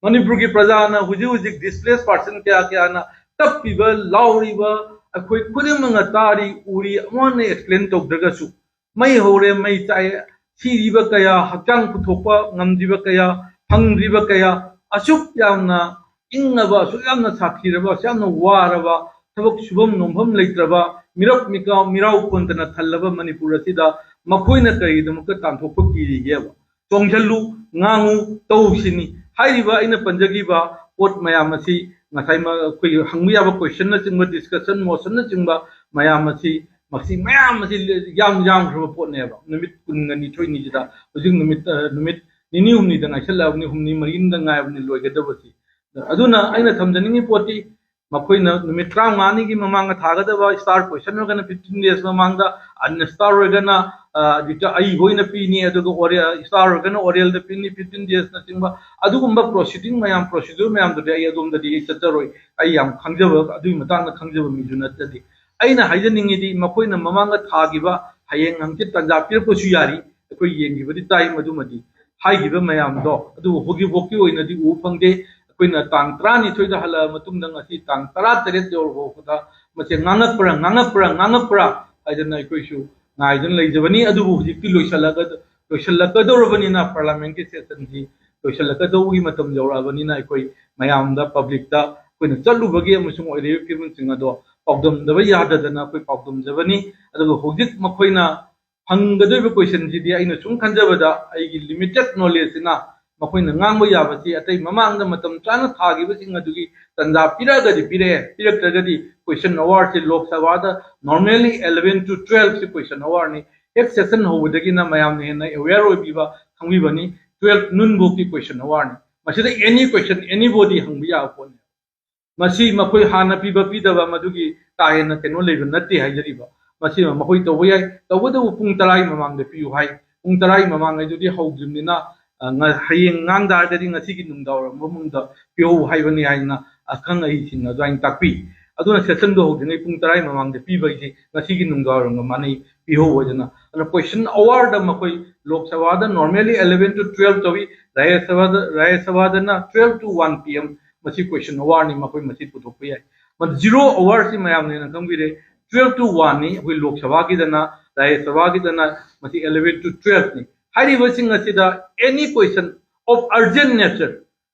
ꯃꯅꯤꯄꯨꯔꯒꯤ ꯄ꯭ꯔꯖꯥꯅ ꯍꯧꯖꯤꯛ ꯍꯧꯖꯤꯛ ꯗꯤꯁꯄ꯭ꯂꯦꯁ ꯄꯥꯔꯁꯟ ꯀꯌꯥ ꯀꯌꯥꯅ ꯀꯞꯄꯤꯕ, ꯂꯥꯎꯔꯤꯕ ꯑꯩꯈꯣꯏ ꯈꯨꯗꯤꯡꯃꯛꯅ ꯇꯥꯔꯤ, ꯎꯔꯤ, ꯑꯃꯨꯛ ꯍꯟꯅ ꯑꯦꯛꯁꯄ꯭ꯂꯦꯟ ꯇꯧꯗ꯭ꯔꯒꯁꯨ, ꯃꯩ ꯍꯧꯔꯦ, ꯃꯩ ꯆꯥꯛꯑꯦ, ꯁꯤꯔꯤꯕ ꯀꯌꯥ, ꯍꯛꯆꯥꯡ ꯄꯨꯊꯣꯛꯄ ꯉꯝꯗ꯭ꯔꯤꯕ ꯀꯌꯥ, ꯐꯪꯗ꯭ꯔꯤꯕ ꯀꯌꯥ, ꯑꯁꯨꯛ ꯌꯥꯝꯅ ꯏꯪꯉꯕ, ꯑꯁꯨꯛ ꯌꯥꯝꯅ ꯁꯥꯊꯤꯔꯕ, ꯑꯁꯨꯛ ꯌꯥꯝꯅ ꯋꯥꯔꯕ, ꯊꯕꯛ ꯁꯨꯐꯝ ꯅꯣꯝꯐꯝ ꯂꯩꯇ꯭ꯔꯕ, ꯃꯤꯔꯞ ꯃꯤꯀꯥ ꯃꯤꯔꯥꯎ ꯈꯣꯟꯗꯅ ꯊꯜꯂꯕ ꯃꯅꯤꯄꯨꯔ ꯑꯁꯤꯗ ꯃꯈꯣꯏꯅ ꯀꯔꯤꯒꯤꯗꯃꯛꯇ ꯇꯥꯟꯊꯣꯛꯄ ꯀꯤꯔꯤꯒꯦꯕ? ꯆꯣꯡꯁꯤꯜꯂꯨ, ꯉꯥꯡꯉꯨ, ꯇꯧꯁꯤꯅꯤ꯫ ꯍꯥꯏꯔꯤꯕ ꯑꯩꯅ ꯄꯟꯖꯈꯤꯕ ꯄꯣꯠ ꯃꯌꯥꯝ ꯑꯁꯤ ꯉꯁꯥꯏ ꯃ-, ꯑꯩꯈꯣꯏꯒꯤ ꯍꯪꯕ ꯌꯥꯕ ꯀꯣꯏꯁꯟꯅꯆꯤꯡꯕ, ꯗꯤꯁꯀꯁꯟ ꯃꯣꯁꯟꯅꯆꯤꯡꯕ ꯃꯌꯥꯝ ꯑꯁꯤ, ꯃꯁꯤ ꯃꯌꯥꯝ ꯑꯁꯤ ꯌꯥꯝ ꯌꯥꯝꯈ꯭ꯔꯕ ꯄꯣꯠꯅꯦꯕ꯫ ꯅꯨꯃꯤꯠ ꯀꯨꯟꯒ ꯅꯤꯊꯣꯏꯅꯤꯁꯤꯗ ꯍꯧꯖꯤꯛ ꯅꯨꯃꯤꯠ, ꯑ, ꯅꯨꯃꯤꯠ ꯅꯤꯅꯤ ꯍꯨꯝꯅꯤꯗ ꯉꯥꯏꯁꯜꯂꯛꯑꯕꯅꯤ, ꯍꯨꯝꯅꯤ ꯃꯔꯤꯅꯤꯗ ꯉꯥꯏꯕꯅꯤ ꯂꯣꯏꯒꯗꯕꯁꯤ꯫ ꯑꯗꯨꯅ ꯑꯩꯅ ꯊꯝꯖꯅꯤꯡꯉꯤ ꯄꯣꯠꯇꯤ, ꯃꯈꯣꯏꯅ ꯅꯨꯃꯤꯠ ꯇꯔꯥꯃꯉꯥꯅꯤꯒꯤ ꯃꯃꯥꯡꯗ ꯊꯥꯒꯗꯕ, ꯁ꯭ꯇꯥꯔ ꯀꯣꯏꯁꯟ ꯑꯣꯏꯔꯒꯅ ꯐꯤꯐꯇꯤꯟ ꯗꯦꯖ ꯃꯃꯥꯡꯗ, ꯑꯟ ꯁ꯭ꯇꯥꯔ ꯑꯣꯏꯔꯒꯅ, ꯑ, ꯔꯤꯇ-, ꯑꯏꯕ ꯑꯣꯏꯅ ꯄꯤꯅꯤ, ꯑꯗꯨꯒ ꯑꯣꯔꯦ-, ꯁ꯭ꯇꯥꯔ ꯑꯣꯏꯔꯒꯅ ꯑꯣꯔꯦꯜꯗ ꯄꯤꯅꯤ, ꯐꯤꯐꯇꯤꯟ ꯗꯦꯖꯅꯆꯤꯡꯕ꯫ ꯑꯗꯨꯒꯨꯝꯕ ꯄ꯭ꯔꯣꯁꯤꯗꯤꯡ ꯃꯌꯥꯝ, ꯄ꯭ꯔꯣꯁꯤꯗ꯭ꯌꯨꯔ ꯃꯌꯥꯝꯗꯨꯗꯤ ꯑꯩ ꯑꯗꯣꯝꯗꯗꯤ ꯑꯩ ꯆꯠꯆꯔꯣꯏ꯫ ꯑꯩ ꯌꯥꯝ ꯈꯪꯖꯕ, ꯑꯗꯨꯒꯤ ꯃꯇꯥꯡꯗ ꯈꯪꯖꯕ ꯃꯤꯁꯨ ꯅꯠꯆꯗꯦ꯫ ꯑꯩꯅ ꯍꯥꯏꯖꯅꯤꯡꯉꯤꯗꯤ, ꯃꯈꯣꯏꯅ ꯃꯃꯥꯡꯗ ꯊꯥꯈꯤꯕ, ꯍꯌꯦꯡ ꯍꯪꯆꯤꯠ ꯇꯥꯟꯖꯥ ꯄꯤꯔꯛꯄꯁꯨ ꯌꯥꯔꯤ, ꯑꯩꯈꯣꯏ ꯌꯦꯡꯈꯤꯕꯗꯤ ꯇꯥꯏ ꯃꯗꯨꯃꯗꯤ, ꯍꯥꯏꯈꯤꯕ ꯃꯌꯥꯝꯗꯣ, ꯑꯗꯨꯕꯨ ꯍꯧꯖꯤꯛꯐꯥꯎꯀꯤ ꯑꯣꯏꯅꯗꯤ ꯎꯕ ꯐꯪꯗꯦ꯫ ꯑꯩꯈꯣꯏꯅ ꯇꯥꯡ ꯇꯔꯥꯅꯤꯊꯣꯏꯗ ꯍꯜꯂꯛꯑ ꯃꯇꯨꯡꯗ ꯉꯁꯤ ꯇꯥꯡ ꯇꯔꯥꯇꯔꯦꯠ ꯌꯧꯔ ꯐꯥꯎꯕꯗ ꯃꯁꯦ ꯉꯥꯡꯉꯛꯄ꯭ꯔꯥ, ꯉꯥꯡꯉꯛꯄ꯭ꯔꯥ, ꯉꯥꯡꯉꯛꯄ꯭ꯔꯥ ꯍꯥꯏꯗꯅ ꯑꯩꯈꯣꯏꯁꯨ ꯉꯥꯏꯗꯨꯅ ꯂꯩꯖꯕꯅꯤ꯫ ꯑꯗꯨꯕꯨ ꯍꯧꯖꯤꯛꯇꯤ ꯂꯣꯏꯁꯤꯜꯂꯒ-, ꯂꯣꯏꯁꯤꯜꯂꯛꯀꯗꯧꯔꯕꯅꯤꯅ, ꯄꯥꯔꯂꯥꯃꯦꯟꯒꯤ ꯁꯦꯁꯟꯁꯤ ꯂꯣꯏꯁꯤꯜꯂꯛꯀꯗꯧꯕꯒꯤ ꯃꯇꯝ ꯌꯧꯔꯛꯑꯕꯅꯤꯅ, ꯑꯩꯈꯣꯏ ꯃꯌꯥꯝꯗ, ꯄꯕ꯭ꯂꯤꯛꯇ ꯑꯩꯈꯣꯏꯅ ꯆꯠꯂꯨꯕꯒꯤ ꯑꯃꯁꯨꯡ ꯑꯣꯏꯔꯤꯕ ꯐꯤꯕꯝꯁꯤꯡ ꯑꯗꯣ ꯄꯥꯎꯗꯝꯗꯕ ꯌꯥꯗꯗꯅ ꯑꯩꯈꯣꯏ ꯄꯥꯎꯗꯝꯖꯕꯅꯤ꯫ ꯑꯗꯨꯒ ꯍꯧꯖꯤꯛ ꯃꯈꯣꯏꯅ ꯍꯪꯒꯗꯣꯏꯕ ꯀꯣꯏꯁꯟꯁꯤꯗꯤ, ꯑꯩꯅ ꯁꯨꯝ ꯈꯟꯖꯕꯗ, ꯑꯩꯒꯤ ꯂꯤꯃꯤꯇꯦꯠ ꯅꯣꯂꯦꯖꯁꯤꯅ, ꯃꯈꯣꯏꯅ ꯉꯥꯡꯕ ꯌꯥꯕꯁꯤ ꯑꯇꯩ ꯃꯃꯥꯡꯗ ꯃꯇꯝ ꯆꯥꯅ ꯊꯥꯈꯤꯕꯁꯤꯡ ꯑꯗꯨꯒꯤ ꯇꯟꯖꯥ ꯄꯤꯔꯛꯑꯒꯗꯤ ꯄꯤꯔꯛꯑꯦ, ꯄꯤꯔꯛꯇ꯭ꯔꯒꯗꯤ question hour ꯁꯤ ꯂꯣꯛ ꯁꯚꯥꯗ normally eleven to twelve ꯁꯤ question hour ꯅꯤ꯫ ꯍꯦꯛ session ꯍꯧꯕꯗꯒꯤꯅ ꯃꯌꯥꯝꯅ ꯍꯦꯟꯅ aware ꯑꯣꯏꯕꯤꯕ, ꯈꯪꯕꯤꯕꯅꯤ꯫ Twelve noon ꯐꯥꯎꯒꯤ question hour ꯅꯤ꯫ ꯃꯁꯤꯗ any question, anybody ꯍꯪꯕ ꯌꯥꯕ ꯄꯣꯠꯅꯤ꯫ ꯃꯁꯤ ꯃꯈꯣꯏ ꯍꯥꯟꯅ ꯄꯤꯕ ꯄꯤꯗꯕ ꯃꯗꯨꯒꯤ ꯀꯥ ꯍꯦꯟꯅ ꯀꯩꯅꯣ ꯂꯩꯕ ꯅꯠꯇꯦ ꯍꯥꯏꯖꯔꯤꯕ꯫ ꯃꯁꯤ ꯃꯈꯣꯏ ꯇꯧꯕ ꯌꯥꯏ, ꯇꯧꯕꯇꯕꯨ ꯄꯨꯡ ꯇꯔꯥꯒꯤ ꯃꯃꯥꯡꯗ ꯄꯤꯌꯨ ꯍꯥꯏ꯫ ꯄꯨꯡ ꯇꯔꯥꯒꯤ ꯃꯃꯥꯡ ꯍꯥꯏꯗꯨꯗꯤ ꯍꯧꯗ꯭ꯔꯤꯕꯅꯤꯅ, ꯑ, ꯉ-, ꯍꯌꯦꯡ ꯉꯥꯡ ꯇꯥꯔꯒꯗꯤ ꯉꯁꯤꯒꯤ ꯅꯨꯡꯗꯥꯡꯋꯥꯏꯔꯝ ꯃꯅꯨꯡꯗ ꯄꯤꯍꯧ ꯍꯥꯏꯕꯅꯤ ꯍꯥꯏꯅ ꯑꯈꯪ ꯑꯍꯩꯁꯤꯡꯅ ꯑꯗꯨꯃꯥꯏꯅ ꯇꯥꯛꯄꯤ꯫ ꯑꯗꯨꯅ session ꯗꯨ ꯍꯧꯗ꯭ꯔꯤꯉꯩ ꯄꯨꯡ ꯇꯔꯥꯒꯤ ꯃꯃꯥꯡꯗ ꯄꯤꯕ ꯍꯥꯏꯁꯤ ꯉꯁꯤꯒꯤ ꯅꯨꯡꯗꯥꯡꯋꯥꯏꯔꯝꯒ ꯃꯥꯟꯅꯩ, ꯄꯤꯍꯧ ꯍꯥꯏꯗꯅ꯫ ꯑꯗꯨꯅ question hour ꯗ ꯃꯈꯣꯏ ꯂꯣꯛ ꯁꯚꯥꯗ normally eleven to twelve ꯇꯧꯏ, ꯔꯥꯖ꯭ꯌ ꯁꯚꯥꯗ, ꯔꯥꯖ꯭ꯌ ꯁꯚꯥꯗꯅ twelve to one P M ꯃꯁꯤ question hour ꯅꯤ, ꯃꯈꯣꯏ ꯃꯁꯤ ꯄꯨꯊꯣꯛꯄ ꯌꯥꯏ꯫ ꯃ-, zero hour ꯁꯤ ꯃꯌꯥꯝꯅ ꯍꯦꯟꯅ ꯈꯪꯕꯤꯔꯦ, twelve to one ꯅꯤ ꯑꯩꯈꯣꯏ ꯂꯣꯛ ꯁꯚꯥꯒꯤꯗꯅ, ꯔꯥꯖ꯭ꯌ ꯁꯚꯥꯒꯤꯗꯅ ꯃꯁꯤ eleven to twelve ꯅꯤ꯫ ꯍꯥꯏꯔꯤꯕꯁꯤꯡ ꯑꯁꯤꯗ any question of urgent nature,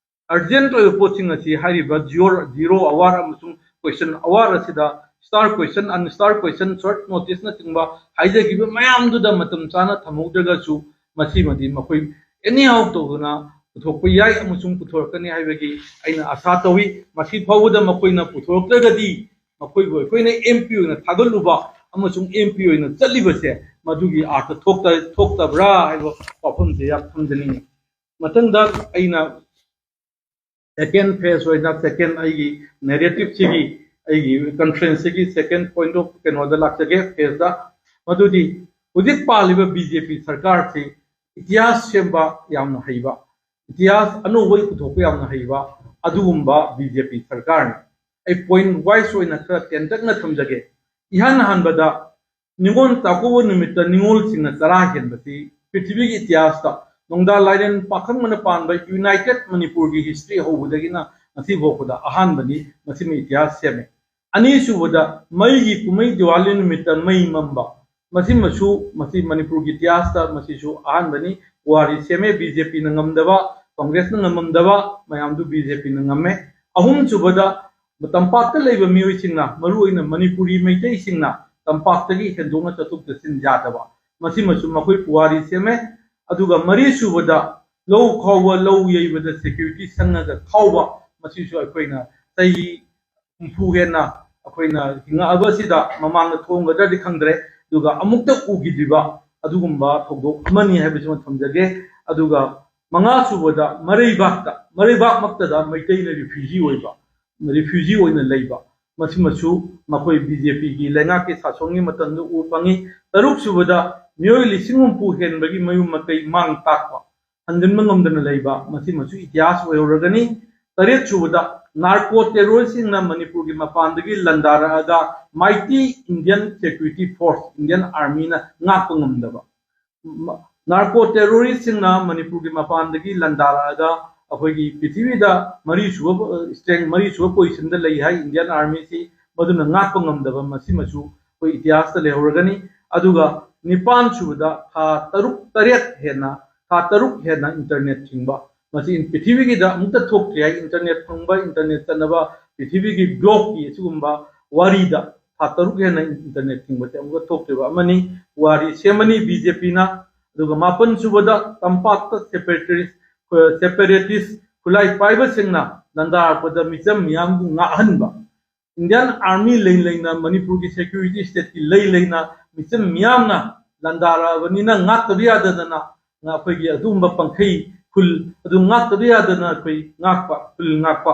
urgent ꯑꯣꯏꯕ ꯄꯣꯠꯁꯤꯡ ꯑꯁꯤ ꯍꯥꯏꯔꯤꯕ zero, zero hour ꯑꯃꯁꯨꯡ question hour ꯑꯁꯤꯗ star question, unstar question, short notice ꯅꯆꯤꯡꯕ ꯍꯥꯏꯖꯈꯤꯕ ꯃꯌꯥꯝꯗꯨꯗ ꯃꯇꯝ ꯆꯥꯅ ꯊꯝꯍꯧꯗ꯭ꯔꯒꯁꯨ ꯃꯁꯤꯃꯗꯤ ꯃꯈꯣꯏ anyhow ꯇꯧꯗꯨꯅ ꯄꯨꯊꯣꯛꯄ ꯌꯥꯏ ꯑꯃꯁꯨꯡ ꯄꯨꯊꯣꯔꯛꯀꯅꯤ ꯍꯥꯏꯕꯒꯤ ꯑꯩꯅ ꯑꯥꯁꯥ ꯇꯧꯏ꯫ ꯃꯁꯤ ꯐꯥꯎꯕꯗ ꯃꯈꯣꯏꯅ ꯄꯨꯊꯣꯔꯛꯇ꯭ꯔꯒꯗꯤ ꯃꯈꯣꯏꯕꯨ ꯑꯩꯈꯣꯏꯅ M P ꯑꯣꯏꯅ ꯊꯥꯒꯠꯂꯨꯕ ꯑꯃꯁꯨꯡ M P ꯑꯣꯏꯅ ꯆꯠꯂꯤꯕꯁꯦ ꯃꯗꯨꯒꯤ ꯑꯥꯔꯊ ꯊꯣꯛꯇ-, ꯊꯣꯛꯇꯕ꯭ꯔꯥ ꯍꯥꯏꯕ ꯋꯥꯐꯝꯁꯦ ꯌꯥꯝ ꯊꯝꯖꯅꯤꯡꯉꯤ꯫ ꯃꯊꯪꯗ ꯑꯩꯅ second phase ꯑꯣꯏꯅ, second ꯑꯩꯒꯤ narrative ꯁꯤꯒꯤ, ꯑꯩꯒꯤ conference ꯁꯤꯒꯤ second point of ꯀꯩꯅꯣꯗ ꯂꯥꯛꯆꯒꯦ, phase ꯇ꯫ ꯃꯗꯨꯗꯤ ꯍꯧꯖꯤꯛ ꯄꯥꯜꯂꯤꯕ B J P ꯁꯔꯀꯥꯔꯁꯤ ꯏꯇꯤꯍꯥꯁ ꯁꯦꯝꯕ ꯌꯥꯝꯅ ꯍꯩꯕ, ꯏꯇꯤꯍꯥꯁ ꯑꯅꯧꯕ ꯄꯨꯊꯣꯛꯄ ꯌꯥꯝꯅ ꯍꯩꯕ ꯑꯗꯨꯒꯨꯝꯕ B J P ꯁꯔꯀꯥꯔꯅꯤ꯫ ꯑꯩ point wise ꯑꯣꯏꯅ ꯈꯔ ꯇꯦꯟꯇꯛꯅ ꯊꯝꯖꯒꯦ꯫ ꯏꯍꯥꯟ ꯍꯥꯟꯕꯗ ꯅꯤꯉꯣꯜ ꯆꯥꯛꯀꯧꯕ ꯅꯨꯃꯤꯠꯇ ꯅꯤꯉꯣꯜꯁꯤꯡꯅ ꯆꯔꯥ ꯍꯦꯟꯕꯁꯤ ꯄ꯭ꯔꯤꯊꯤꯕꯤꯒꯤ ꯏꯇꯤꯍꯥꯁꯇ ꯅꯣꯡꯗꯥ ꯂꯥꯏꯔꯦꯟ ꯄꯥꯈꯪꯕꯅ ꯄꯥꯟꯕ United ꯃꯅꯤꯄꯨꯔꯒꯤ history ꯍꯧꯕꯗꯒꯤꯅ ꯉꯁꯤ ꯐꯥꯎꯕꯗ ꯑꯍꯥꯟꯕꯅꯤ꯫ ꯃꯁꯤꯃ ꯏꯇꯤꯍꯥꯁ ꯁꯦꯝꯃꯦ꯫ ꯑꯅꯤꯁꯨꯕꯗ ꯃꯩꯒꯤ ꯀꯨꯝꯍꯩ ꯗꯤꯋꯥꯂꯤ ꯅꯨꯃꯤꯠꯇ ꯃꯩ ꯃꯝꯕ, ꯃꯁꯤꯃꯁꯨ, ꯃꯁꯤ ꯃꯅꯤꯄꯨꯔꯒꯤ ꯏꯇꯤꯍꯥꯁꯇ ꯃꯁꯤꯁꯨ ꯑꯍꯥꯟꯕꯅꯤ꯫ ꯄꯨꯋꯥꯔꯤ ꯁꯦꯝꯃꯦ, B J P ꯅ ꯉꯝꯗꯕ, ꯀꯪꯒ꯭ꯔꯦꯁꯅ ꯉꯝꯃꯝꯗꯕ ꯃꯌꯥꯝꯗꯨ B J P ꯅ ꯉꯝꯃꯦ꯫ ꯑꯍꯨꯝꯁꯨꯕꯗ ꯇꯝꯄꯥꯛꯇ ꯂꯩꯕ ꯃꯤꯑꯣꯏꯁꯤꯡꯅ, ꯃꯔꯨꯑꯣꯏꯅ ꯃꯅꯤꯄꯨꯔꯤ ꯃꯩꯇꯩꯁꯤꯡꯅ ꯇꯝꯄꯥꯛꯇꯒꯤ ꯍꯦꯟꯗꯣꯛꯅ ꯆꯠꯊꯣꯛ ꯆꯠꯁꯤꯟ ꯌꯥꯗꯕ, ꯃꯁꯤꯃꯁꯨ ꯃꯈꯣꯏ ꯄꯨꯋꯥꯔꯤ ꯁꯦꯝꯃꯦ꯫ ꯑꯗꯨꯒ ꯃꯔꯤꯁꯨꯕꯗ ꯂꯧ ꯈꯥꯎꯕ, ꯂꯧ ꯌꯩꯕꯗ security ꯁꯪꯉꯒ ꯈꯥꯎꯕ, ꯃꯁꯤꯁꯨ ꯑꯩꯈꯣꯏꯅ ꯆꯍꯤ ꯍꯨꯝꯐꯨ ꯍꯦꯟꯅ ꯑꯩꯈꯣꯏꯅ ꯍꯤꯡꯉꯛꯑꯕꯁꯤꯗ ꯃꯃꯥꯡꯗ ꯊꯣꯛꯑꯝꯒꯗ꯭ꯔꯗꯤ ꯈꯪꯗ꯭ꯔꯦ, ꯑꯗꯨꯒ ꯑꯃꯨꯛꯇ ꯎꯈꯤꯗ꯭ꯔꯤꯕ ꯑꯗꯨꯒꯨꯝꯕ ꯊꯧꯗꯣꯛ ꯑꯃꯅꯤ ꯍꯥꯏꯕꯁꯤꯃ ꯊꯝꯖꯒꯦ꯫ ꯑꯗꯨꯒ ꯃꯉꯥ ꯁꯨꯕꯗ ꯃꯔꯩꯕꯥꯛꯇ, ꯃꯔꯩꯕꯥꯛꯃꯛꯇꯗ ꯃꯩꯇꯩꯅ ꯔꯤꯐ꯭ꯌꯨꯖꯤ ꯑꯣꯏꯕ, ꯔꯤꯐ꯭ꯌꯨꯖꯤ ꯑꯣꯏꯅ ꯂꯩꯕ, ꯃꯁꯤꯃꯁꯨ ꯃꯈꯣꯏ ꯕꯤ ꯖꯦ ꯄꯤꯒꯤ ꯂꯩꯉꯥꯛꯀꯤ ꯁꯥꯁꯣꯟꯒꯤ ꯃꯇꯝꯗ ꯎꯕ ꯐꯪꯉꯤ꯫ ꯇꯔꯨꯛ ꯁꯨꯕꯗ ꯃꯤꯑꯣꯏ ꯂꯤꯁꯤꯡ ꯍꯨꯝꯐꯨ ꯍꯦꯟꯕꯒꯤ ꯃꯌꯨꯝ ꯃꯀꯩ ꯃꯥꯡ ꯇꯥꯛꯄ, ꯍꯟꯖꯤꯟꯕ ꯉꯝꯗꯅ ꯂꯩꯕ, ꯃꯁꯤꯃꯁꯨ ꯏꯇꯤꯍꯥꯁ ꯑꯣꯏꯍꯧꯔꯒꯅꯤ꯫ ꯇꯔꯦꯠ ꯁꯨꯕꯗ ꯅꯥꯔꯀꯣ ꯇꯦꯔꯣꯔꯤꯁꯁꯤꯡꯅ ꯃꯅꯤꯄꯨꯔꯒꯤ ꯃꯄꯥꯟꯗꯒꯤ ꯂꯥꯟꯗꯥꯔꯛꯑꯒ mighty Indian security force, Indian Armyꯅ ꯉꯥꯛꯄ ꯉꯝꯗꯕ, ꯅꯥꯔꯀꯣ ꯇꯦꯔꯣꯔꯤꯁꯁꯤꯡꯅ ꯃꯅꯤꯄꯨꯔꯒꯤ ꯃꯄꯥꯟꯗꯒꯤ ꯂꯥꯟꯗꯥꯔꯛꯑꯒ ꯑꯩꯈꯣꯏꯒꯤ ꯄ꯭ꯔꯤꯊꯤꯕꯤꯗ ꯃꯔꯤꯁꯨꯕ, strength, ꯃꯔꯤꯁꯨꯕ positionꯗ ꯂꯩ ꯍꯥꯏ Indian Armyꯁꯤ, ꯃꯗꯨꯅ ꯉꯥꯛꯄ ꯉꯝꯗꯕ, ꯃꯁꯤꯃꯁꯨ ꯑꯩꯈꯣꯏ ꯏꯇꯤꯍꯥꯁꯇ ꯂꯩꯍꯧꯔꯒꯅꯤ꯫ ꯑꯗꯨꯒ ꯅꯤꯄꯥꯟ ꯁꯨꯕꯗ ꯊꯥ ꯇꯔꯨꯛ ꯇꯔꯦꯠ ꯍꯦꯟꯅ, ꯊꯥ ꯇꯔꯨꯛ ꯍꯦꯟꯅ internet ꯊꯤꯡꯕ, ꯃꯁꯤ ꯄ꯭ꯔꯤꯊꯤꯕꯤꯒꯤꯗ ꯑꯃꯨꯛꯇ ꯊꯣꯛꯇ꯭ꯔꯤ ꯍꯥꯏ꯫ Internet ꯐꯪꯕ, internet ꯆꯠꯅꯕ ꯄ꯭ꯔꯤꯊꯤꯕꯤꯒꯤ globeꯀꯤ ꯑꯁꯤꯒꯨꯝꯕ ꯋꯥꯔꯤꯗ ꯊꯥ ꯇꯔꯨꯛ ꯍꯦꯟꯅ internet ꯊꯤꯡꯕꯁꯦ ꯑꯃꯨꯛꯀ ꯊꯣꯛꯇ꯭ꯔꯤꯕ ꯑꯃꯅꯤ꯫ ꯋꯥꯔꯤ ꯁꯦꯝꯃꯅꯤ ꯕꯤ ꯖꯦ ꯄꯤꯅ꯫ ꯑꯗꯨꯒ ꯃꯥꯄꯟ ꯁꯨꯕꯗ ꯇꯝꯄꯥꯛꯇ separatist, separatist ꯈꯨꯠꯂꯥꯏ ꯄꯥꯏꯕꯁꯤꯡꯅ ꯂꯥꯟꯗꯥꯔꯛꯄꯗ ꯃꯤꯆꯝ ꯃꯤꯌꯥꯝꯕꯨ ꯉꯥꯛꯍꯟꯕ꯫ Indian Army ꯂꯩ ꯂꯩꯅ, ꯃꯅꯤꯄꯨꯔꯒꯤ security stateꯀꯤ ꯂꯩ ꯂꯩꯅ ꯃꯤꯆꯝ ꯃꯤꯌꯥꯝꯅ ꯂꯥꯟꯗꯥꯔꯛꯑꯕꯅꯤꯅ ꯉꯥꯛꯇꯕ ꯌꯥꯗꯗꯅ ꯑꯩꯈꯣꯏꯒꯤ ꯑꯗꯨꯒꯨꯝꯕ ꯄꯪꯈꯩ ꯈꯨꯜ ꯑꯗꯨ ꯉꯥꯛꯇꯕ ꯌꯥꯗꯅ ꯑꯩꯈꯣꯏ ꯉꯥꯛꯄ, ꯈꯨꯜ ꯉꯥꯛꯄ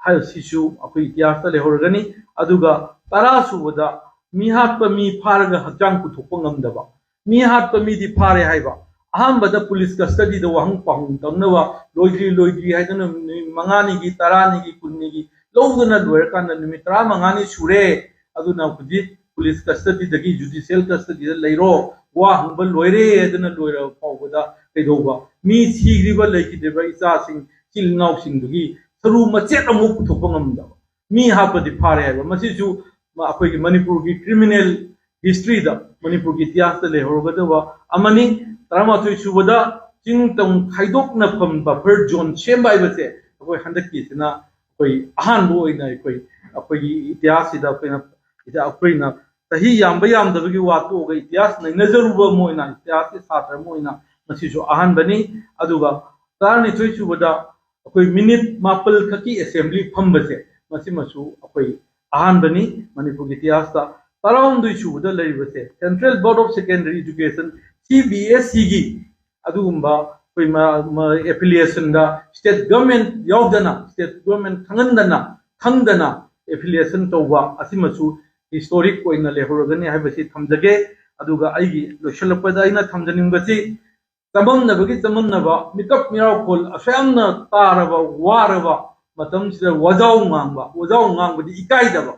ꯍꯥꯏꯕꯁꯤꯁꯨ ꯑꯩꯈꯣꯏ ꯏꯇꯤꯍꯥꯁꯇ ꯂꯩꯍꯧꯔꯒꯅꯤ꯫ ꯑꯗꯨꯒ ꯇꯔꯥ ꯁꯨꯕꯗ ꯃꯤ ꯍꯥꯠꯄ ꯃꯤ ꯐꯥꯔꯒ ꯍꯛꯆꯥꯡ ꯄꯨꯊꯣꯛꯄ ꯉꯝꯗꯕ, ꯃꯤ ꯍꯥꯠꯄ ꯃꯤꯗꯤ ꯐꯥꯔꯦ ꯍꯥꯏꯕ, ꯑꯍꯥꯟꯕꯗ police custodyꯗ ꯋꯥꯍꯪ ꯄꯥꯎꯍꯪ ꯇꯧꯅꯕ ꯂꯣꯏꯗ꯭ꯔꯤ ꯂꯣꯏꯗ꯭ꯔꯤ ꯍꯥꯏꯗꯨꯅ ꯅꯨꯃꯤꯠ ꯃꯉꯥꯅꯤꯒꯤ, ꯇꯔꯥꯅꯤꯒꯤ, ꯀꯨꯟꯅꯤꯒꯤ ꯂꯧꯗꯨꯅ ꯂꯣꯏꯔꯀꯥꯟꯗ ꯅꯨꯃꯤꯠ ꯇꯔꯥꯃꯉꯥꯅꯤ ꯁꯨꯔꯦ, ꯑꯗꯨꯅ ꯍꯧꯖꯤꯛ police custodyꯗꯒꯤ judicial custodyꯗ ꯂꯩꯔꯣ, ꯋꯥ ꯍꯪꯕ ꯂꯣꯏꯔꯦ ꯑꯗꯨꯅ ꯂꯣꯏꯔꯕ ꯐꯥꯎꯕꯗ ꯀꯩꯗꯧꯕ? ꯃꯤ ꯁꯤꯈ꯭ꯔꯤꯕ, ꯂꯩꯈꯤꯗ꯭ꯔꯤꯕ ꯏꯆꯥꯁꯤꯡ, ꯏꯆꯤꯜ ꯏꯅꯥꯎꯁꯤꯡꯗꯨꯒꯤ ꯁꯔꯨ ꯃꯆꯦꯠ ꯑꯃꯨꯛ ꯄꯨꯊꯣꯛꯄ ꯉꯝꯗꯕ꯫ ꯃꯤ ꯍꯥꯠꯄꯗꯤ ꯐꯥꯔꯦ ꯍꯥꯏꯕ꯫ ꯃꯁꯤꯁꯨ ꯑꯩꯈꯣꯏꯒꯤ ꯃꯅꯤꯄꯨꯔꯒꯤ criminal historyꯗ, ꯃꯅꯤꯄꯨꯔꯒꯤ ꯏꯇꯤꯍꯥꯁꯇ ꯂꯩꯍꯧꯔꯒꯗꯕ ꯑꯃꯅꯤ꯫ ꯇꯔꯥꯃꯥꯊꯣꯏ ꯁꯨꯕꯗ ꯆꯤꯡ ꯇꯝ ꯈꯥꯏꯗꯣꯛꯅꯐꯝ buffer zone ꯁꯦꯝꯕ ꯍꯥꯏꯕꯁꯦ ꯑꯩꯈꯣꯏ ꯍꯟꯗꯛꯀꯤꯁꯤꯅ ꯑꯩꯈꯣꯏ ꯑꯍꯥꯟꯕ ꯑꯣꯏꯅ ꯑꯩꯈꯣꯏ, ꯑꯩꯈꯣꯏꯒꯤ ꯏꯇꯤꯍꯥꯁꯁꯤꯗ ꯑꯩꯈꯣꯏꯅ, ꯑꯩꯈꯣꯏꯅ ꯆꯍꯤ ꯌꯥꯝꯕ ꯌꯥꯝꯗꯕꯒꯤ ꯋꯥ ꯇꯣꯛꯑꯒ ꯏꯇꯤꯍꯥꯁ ꯅꯩꯅꯖꯔꯨꯕ ꯑꯃ ꯑꯣꯏꯅ, ꯏꯇꯤꯍꯥꯁꯀꯤ ꯁꯥꯇ꯭ꯔ ꯑꯃ ꯑꯣꯏꯅ ꯃꯁꯤꯁꯨ ꯑꯍꯥꯟꯕꯅꯤ꯫ ꯑꯗꯨꯒ ꯇꯔꯥꯅꯤꯊꯣꯏ ꯁꯨꯕꯗ ꯑꯩꯈꯣꯏ minute ꯃꯥꯄꯜ ꯈꯛꯀꯤ assembly ꯐꯝꯕꯁꯦ ꯃꯁꯤꯃꯁꯨ ꯑꯩꯈꯣꯏ ꯑꯍꯥꯟꯕꯅꯤ ꯃꯅꯤꯄꯨꯔꯒꯤ ꯏꯇꯤꯍꯥꯁꯇ꯫ ꯇꯔꯥꯍꯨꯝꯗꯣꯏ ꯁꯨꯕꯗ ꯂꯩꯔꯤꯕꯁꯦ Central Board of Secondary Education, C B S E ꯒꯤ ꯑꯗꯨꯒꯨꯝꯕ ꯑꯩꯈꯣꯏ affiliation ꯗ state government ꯌꯥꯎꯗꯅ, state government ꯈꯪꯍꯟꯗꯅ, ꯈꯪꯗꯅ affiliation ꯇꯧꯕ ꯑꯁꯤꯃꯁꯨ historic ꯑꯣꯏꯅ ꯂꯩꯍꯧꯔꯒꯅꯤ ꯍꯥꯏꯕꯁꯤ ꯊꯝꯖꯒꯦ꯫ ꯑꯗꯨꯒ ꯑꯩꯒꯤ ꯂꯣꯏꯁꯤꯜꯂꯛꯄꯗ ꯑꯩꯅ ꯊꯝꯖꯅꯤꯡꯕꯁꯤ, ꯆꯃꯝꯅꯕꯒꯤ ꯆꯃꯝꯅꯕ, ꯃꯤꯀꯞ ꯃꯤꯔꯥꯎꯈꯣꯜ ꯑꯁꯨꯛ ꯌꯥꯝꯅ ꯇꯥꯔꯕ, ꯋꯥꯔꯕ ꯃꯇꯝꯁꯤꯗ ꯋꯥꯖꯥꯎ ꯉꯥꯡꯕ, ꯋꯥꯖꯥꯎ ꯉꯥꯡꯕꯗꯤ ꯏꯀꯥꯏꯗꯕ,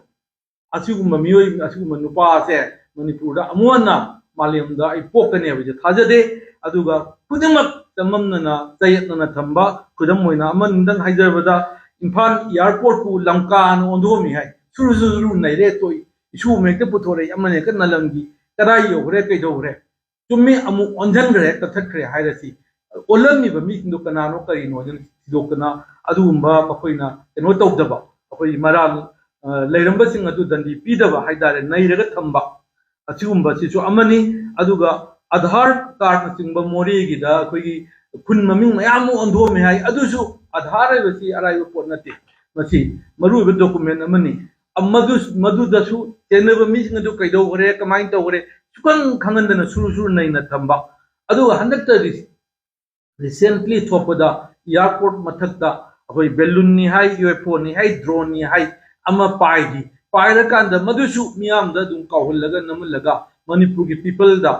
ꯑꯁꯤꯒꯨꯝꯕ ꯃꯤꯑꯣꯏ, ꯑꯁꯤꯒꯨꯝꯕ ꯅꯨꯄꯥ ꯑꯁꯦ ꯃꯅꯤꯄꯨꯔꯗ ꯑꯃꯨꯛ ꯍꯟꯅ ꯃꯥꯂꯦꯝꯗ ꯑꯩ ꯄꯣꯛꯀꯅꯤ ꯍꯥꯏꯕꯁꯦ ꯊꯥꯖꯗꯦ꯫ ꯑꯗꯨꯒ ꯈꯨꯗꯤꯡꯃꯛ ꯆꯃꯝꯅꯅ ꯆꯌꯦꯠꯅꯅ ꯊꯝꯕ, ꯈꯨꯗꯝ ꯑꯣꯏꯅ ꯑꯃꯅꯤꯗꯪ ꯍꯥꯏꯖꯔꯕꯗ, ꯏꯝꯐꯥꯜ airport ꯄꯨ ꯂꯝꯀꯥꯅ ꯑꯣꯟꯊꯣꯛꯑꯝꯃꯤ ꯍꯥꯏ, ꯁꯨꯔꯨ ꯁꯨꯔꯨ ꯁꯨꯔꯨ ꯅꯩꯔꯦ ꯇꯣꯛꯏ, ꯏꯁꯨ ꯑꯃ ꯍꯦꯛꯇ ꯄꯨꯊꯣꯔꯛꯏ, ꯑꯃꯅ ꯍꯦꯛꯇ ꯅꯂꯝꯒꯤ ꯀꯗꯥꯏ ꯌꯧꯈ꯭ꯔꯦ, ꯀꯩꯗꯧꯈ꯭ꯔꯦ? ꯆꯨꯝꯃꯤ, ꯑꯃꯨꯛ ꯑꯣꯟꯁꯤꯟꯈ꯭ꯔꯦ, ꯀꯛꯊꯠꯈ꯭ꯔꯦ ꯍꯥꯏꯔꯁꯤ, ꯑꯣꯜꯂꯝꯃꯤꯕ ꯃꯤꯁꯤꯡꯗꯣ ꯀꯅꯥꯅꯣ ꯀꯔꯤꯅꯣ ꯍꯥꯏꯗꯅ ꯊꯤꯗꯣꯛꯇꯅ ꯑꯗꯨꯒꯨꯝꯕ ꯃꯈꯣꯏꯅ ꯀꯩꯅꯣ ꯇꯧꯗꯕ, ꯑꯩꯈꯣꯏ ꯃꯔꯥꯜ, ꯑ, ꯂꯩꯔꯝꯕꯁꯤꯡ ꯑꯗꯨ ꯗꯟꯗꯤ ꯄꯤꯗꯕ ꯍꯥꯏꯇꯥꯔꯦ, ꯅꯩꯔꯒ ꯊꯝꯕ, ꯑꯁꯤꯒꯨꯝꯕꯁꯤꯁꯨ ꯑꯃꯅꯤ꯫ ꯑꯗꯨꯒ ꯑꯙꯥꯔ ꯀꯥꯔꯗꯅꯆꯤꯡꯕ ꯃꯣꯔꯦꯒꯤꯗ ꯑꯩꯈꯣꯏꯒꯤ ꯈꯨꯟ ꯃꯃꯤꯡ ꯃꯌꯥꯝ ꯑꯃ ꯑꯣꯟꯊꯣꯛꯑꯝꯃꯦ ꯍꯥꯏ꯫ ꯑꯗꯨꯁꯨ ꯑꯙꯥꯔ ꯍꯥꯏꯕꯁꯤ ꯑꯔꯥꯏꯕ ꯄꯣꯠ ꯅꯠꯇꯦ, ꯃꯁꯤ ꯃꯔꯨꯑꯣꯏꯕ document ꯑꯃꯅꯤ꯫ ꯑ, ꯃꯗꯨ, ꯃꯗꯨꯗꯁꯨ ꯆꯦꯟꯅꯕ ꯃꯤꯁꯤꯡ ꯑꯗꯨ ꯀꯩꯗꯧꯈ꯭ꯔꯦ, ꯀꯃꯥꯏꯅ ꯇꯧꯈ꯭ꯔꯦ, ꯁꯨꯈꯪ ꯈꯪꯍꯟꯗꯅ ꯁꯨꯔꯨ ꯁꯨꯔꯨ ꯅꯩꯅ ꯊꯝꯕ꯫ ꯑꯗꯨꯒ ꯍꯟꯗꯛꯇ ꯔꯤ-, recently ꯊꯣꯛꯄꯗ airport ꯃꯊꯛꯇ ꯑꯩꯈꯣꯏ balloon ꯅꯤ ꯍꯥꯏ, UFO ꯅꯤ ꯍꯥꯏ, drone ꯅꯤ ꯍꯥꯏ, ꯑꯃ ꯄꯥꯏꯈꯤ꯫ ꯄꯥꯏꯔꯀꯥꯟꯗ ꯃꯗꯨꯁꯨ ꯃꯤꯌꯥꯝꯗ ꯑꯗꯨꯝ ꯀꯥꯎꯍꯜꯂꯒ ꯅꯝꯍꯜꯂꯒ ꯃꯅꯤꯄꯨꯔꯒꯤ people ꯗ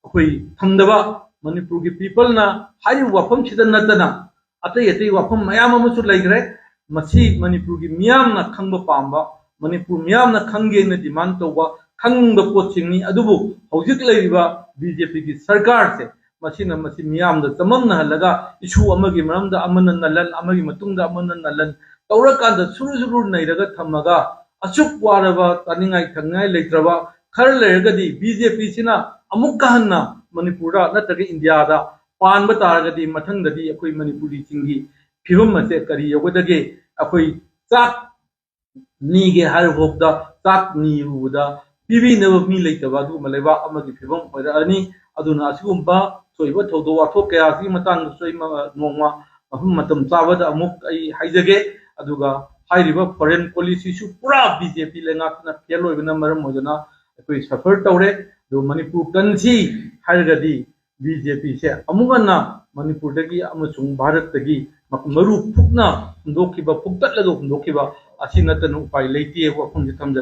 ꯑꯩꯈꯣꯏ ꯊꯝꯗꯕ, ꯃꯅꯤꯄꯨꯔꯒꯤ people ꯅ ꯍꯥꯏꯔꯤꯕ ꯋꯥꯐꯝꯁꯤꯗ ꯅꯠꯇꯅ ꯑꯇꯩ ꯑꯇꯩ ꯋꯥꯐꯝ ꯃꯌꯥꯝ ꯑꯃꯁꯨ ꯂꯩꯈ꯭ꯔꯦ꯫ ꯃꯁꯤ ꯃꯅꯤꯄꯨꯔꯒꯤ ꯃꯤꯌꯥꯝꯅ ꯈꯪꯕ ꯄꯥꯝꯕ, ꯃꯅꯤꯄꯨꯔ ꯃꯤꯌꯥꯝꯅ ꯈꯪꯒꯦꯅ demand ꯇꯧꯕ, ꯈꯪꯅꯤꯡꯕ ꯄꯣꯠꯁꯤꯡꯅꯤ꯫ ꯑꯗꯨꯕꯨ ꯍꯧꯖꯤꯛ ꯂꯩꯔꯤꯕ BJP ꯒꯤ ꯁꯔꯀꯥꯔꯁꯦ, ꯃꯁꯤꯅ ꯃꯁꯤ ꯃꯤꯌꯥꯝꯗ ꯆꯃꯝꯅꯍꯜꯂꯒ issue ꯑꯃꯒꯤ ꯃꯔꯝꯗ ꯑꯃꯅ ꯅꯜꯍꯟ, ꯑꯃꯒꯤ ꯃꯇꯨꯡꯗ ꯑꯃꯅ ꯅꯜꯍꯟ ꯇꯧꯔꯀꯥꯟꯗ ꯁꯨꯔꯨ ꯁꯨꯔꯨ ꯅꯩꯔꯒ ꯊꯝꯃꯒ ꯑꯁꯨꯛ ꯋꯥꯔꯕ, ꯆꯥꯅꯤꯡꯉꯥꯏ ꯊꯛꯅꯤꯡꯉꯥꯏ ꯂꯩꯇ꯭ꯔꯕ, ꯈꯔ ꯂꯩꯔꯒꯗꯤ BJP ꯁꯤꯅ ꯑꯃꯨꯛꯀ ꯍꯟꯅ ꯃꯅꯤꯄꯨꯔꯗ ꯅꯠꯇ꯭ꯔꯒ ꯏꯟꯗꯤꯌꯥꯗ ꯄꯥꯟꯕ ꯇꯥꯔꯒꯗꯤ ꯃꯊꯪꯗꯗꯤ ꯑꯩꯈꯣꯏ ꯃꯅꯤꯄꯨꯔꯤꯁꯤꯡꯒꯤ ꯐꯤꯕꯝ ꯑꯁꯦ ꯀꯔꯤ ꯌꯧꯒꯗꯒꯦ? ꯑꯩꯈꯣꯏ ꯆꯥꯛ ꯅꯤꯒꯦ ꯍꯥꯏꯔꯐꯥꯎꯗ ꯆꯥꯛ ꯅꯤꯔꯨꯕꯗ ꯄꯤꯕꯤꯅꯕ ꯃꯤ ꯂꯩꯇꯕ ꯑꯗꯨꯒꯨꯝꯕ ꯂꯩꯕꯥꯛ ꯑꯃꯒꯤ ꯐꯤꯕꯝ ꯑꯣꯏꯔꯛꯑꯅꯤ꯫ ꯑꯗꯨꯅ ꯑꯁꯤꯒꯨꯝꯕ ꯊꯣꯛꯏꯕ ꯊꯧꯗꯣꯛ ꯋꯥꯊꯣꯛ ꯀꯌꯥꯁꯤꯒꯤ ꯃꯇꯥꯡꯗꯁꯨ ꯑꯩ ꯃ-, ꯅꯣꯡꯃ ꯃꯐꯝ ꯃꯇꯝ ꯆꯥꯕꯗ ꯑꯃꯨꯛ ꯑꯩ ꯍꯥꯏꯖꯒꯦ꯫ ꯑꯗꯨꯒ ꯍꯥꯏꯔꯤꯕ ꯐꯣꯔꯦꯟ ꯄꯣꯂꯤꯁꯤꯁꯨ ꯄꯨꯔꯥ ꯕꯤ ꯖꯦ ꯄꯤ ꯂꯩꯉꯥꯛꯇꯨꯅ ꯐꯦꯜ ꯑꯣꯏꯕꯅ ꯃꯔꯝ ꯑꯣꯏꯗꯨꯅ ꯑꯩꯈꯣꯏ ꯁꯐꯔ ꯇꯧꯔꯦ꯫ ꯑꯗꯨ ꯃꯅꯤꯄꯨꯔ ꯀꯟꯁꯤ ꯍꯥꯏꯔꯒꯗꯤ ꯕꯤ ꯖꯦ ꯄꯤꯁꯦ ꯑꯃꯨꯛ ꯍꯟꯅ ꯃꯅꯤꯄꯨꯔꯗꯒꯤ ꯑꯃꯁꯨꯡ ꯚꯥꯔꯠꯇꯒꯤ ꯃꯔꯨ ꯐꯨꯛꯅ ꯍꯨꯟꯗꯣꯛꯈꯤꯕ, ꯐꯨꯛꯇꯠꯂꯒ ꯍꯨꯟꯗꯣꯛꯈꯤꯕ ꯑꯁꯤ ꯅꯠꯇꯅ ꯎꯄꯥꯏ ꯂꯩꯇꯦ ꯍꯥꯏꯕ ꯋꯥꯐꯝꯁꯤ ꯊꯝꯖꯔꯦ꯫